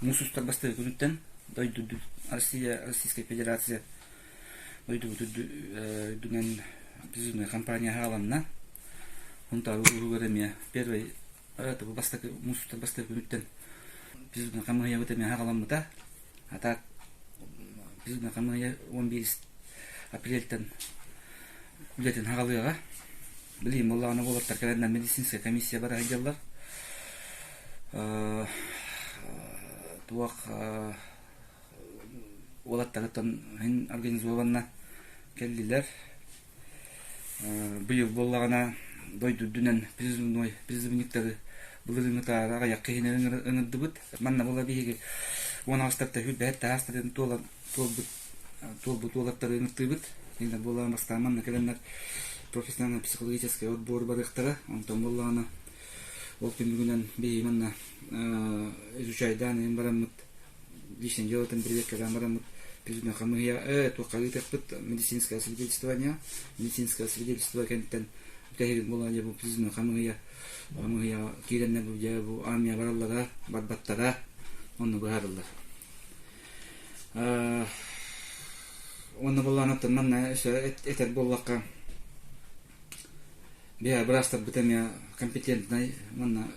Муус устар бастакы күнүттэн дойду Россия, Российская Федерация дойдубут үрдүнэн призывная кампания хааланна. Һунтаар улууһугар эмиэ первый бастакы муус устар бастакы күнүттэн призывная хамыыһыйабыт эмиэ хаҕаламмыта. А так призывная хамыыһыйа 11 апрельтэн үлэтин хаҕалыаҕа. Билигин буоллаҕына уолаттар кэлэннэр медицинскэй комиссия бара сылдьаллар. Туох уолаттарыттан иһин организованно кэллилэр. Быйыл буоллаҕына дойду үрдүнэн призывной призывниктары былырыыҥҥытааҕы аҕыйах киһини ыҥырдыбыт. Манна буола биһиги 18-тартан сүүрбэһит таһаастарын туолан туолбут туолбут уолаттары ыҥыртыыбыт. Кинилэр буоллаҕына бастаан манна кэлэннэр профессиональный психологический отбор барыахтара. Онтон буоллаҕына ол түмүгүнэн биһиги манна изучайдаан иһин бараммыт личное делотын бирибиэккэлээн бараммыт президент хамыыһыйа туохха ыытыахпыт медицинское свидетельствование медицинское свидетельство кэнниттэн бүтэһигин буоллаҕына дьэ бу президент хамыыһыйа хамыыһыйаҕа киирэннэр бу дьэ бу армия бараллара барбаттара онно быһаарыллар. Уонна былаанаттан манна өссө этэр буоллахха, биһиэхэ быраастарбыт эмиэ компетентнай уонна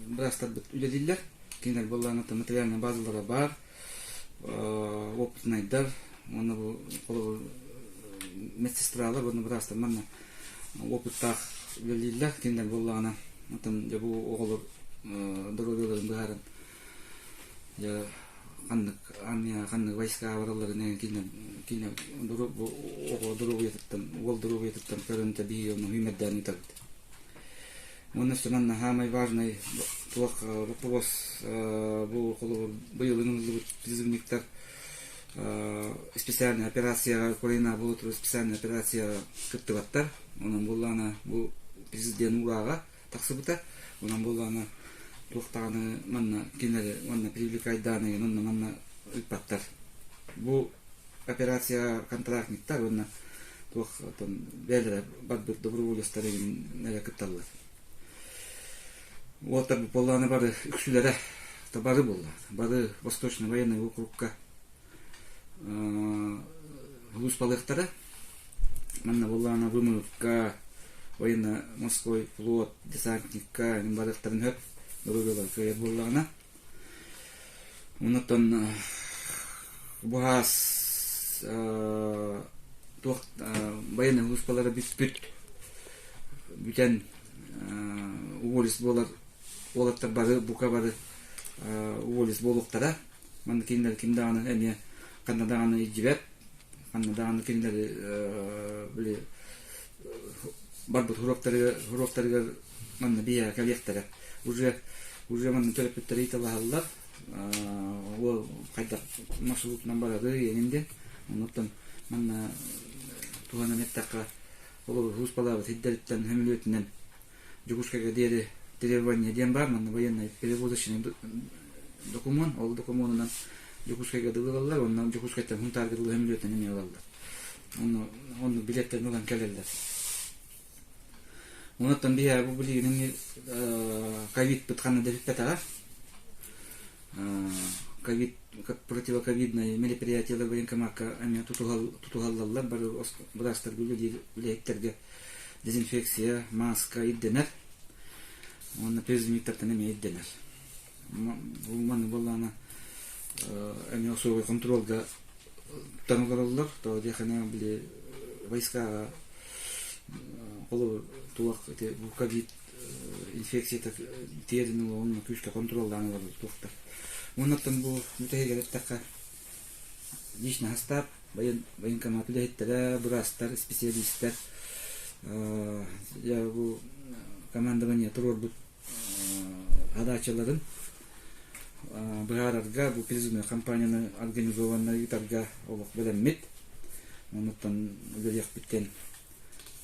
быраастарбыт үлэлииллэр. Кинилэр былаанаттан материальнай базалара баар, опытнайдар уонна бу холобур медсестралар уонна быраастар манна опыттаах үлэлииллэр. Кинилэр буоллаҕына, оттон дьэ бу оҕолор доруобуйаларын быһааран Дьэ ханнык армия ханнык войска баралларын кинилэр кинилэр оҕо доруобуйатыттан уол доруобуйатыттан көрөн биһиги ону сүүмэрдээн ыытабыт. Уонна өссө манна саамай важный туох вопрос бу холобур быйыл ылыллыбыт призывниктар специальная операцияҕа Украина буола турар специальная операцияҕа кыттыбаттар. Онон буоллаҕына бу президент уурааҕа тахсыбыта. Онон буоллаҕына туох даҕаны манна кинилэри уонна привлекайдаан онно манна ыыппаттар. Бу операция контрактниктар уонна туох бэйэлэрэ барбыт доброволецтар эрэ кытталлар. Уолаттар буоллаҕына бары үксүлэрэ бары буолла. Бары Восточный военный округка сулууспалыахтара. Манна буоллаҕына ВМФ-ка, военно-морской флот, десантникка барыахтарын сөп, доруобуйалара кыайар буоллаҕына. Онтон быһаас туох военнай сулууспалара бүппүт, бүтэн уволис буолар уолаттар бары бука бары уволис буолуохтара. Манна кинилэр ким даҕаны эмиэ ханна даҕаны илдьибэт, ханна даҕаны кинилэри били барбыт уруоктарыгар манна биһиэхэ кэлиэхтэрэ. Уже уже манна төрөппүттэр ыйыталаһаллар, уол хайдах маршрутунан барарый эҥин диэн. Оннуттан манна туһанан эттэххэ, холобур, сулууспалаабыт сирдэриттэн сөмөлүөтүнэн Дьокуускайга диэри требование диэн баар, манна военный перевозочный докумуон, ол докумуонунан Дьокуускайга дылы ылаллар, уонна Дьокуускайтан Һунтаарга дылы сөмөлүөтүнэн эмиэ ылаллар. Онно онно билеттэрин ылан кэлэллэр. Онуттан биһиэхэ бу билигин ковидпыт ханна да бүппэтэҕэ. Ковид противоковидные мероприятиялар военкомакка эмиэ тутуһаллаллар бары быраастарга үлэлиир үлэһиттэргэ дезинфекция, мааска ирдэнэр уонна призывниктартан эмиэ ирдэнэр. Бу маны буоллаҕына эмиэ особый контролга тутан олороллор. Тоҕо диэххинэ били войскаҕа холобур туох ити бу ковид инфекцията тиэрин уонна күүскэ контроллаан олорор туохтар. Уоннаттан бу бүтэһигэр эттэххэ личный состав военкомат үлэһиттэрэ, быраастар, специалистар бу командование туруорбут хадааччыларын быһаарарга бу призывной компанияны организованно ыытарга олох бэлэммит. Онуттан үлэлиэхпиттэн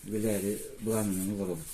үлэлээри былаанынан олоробут.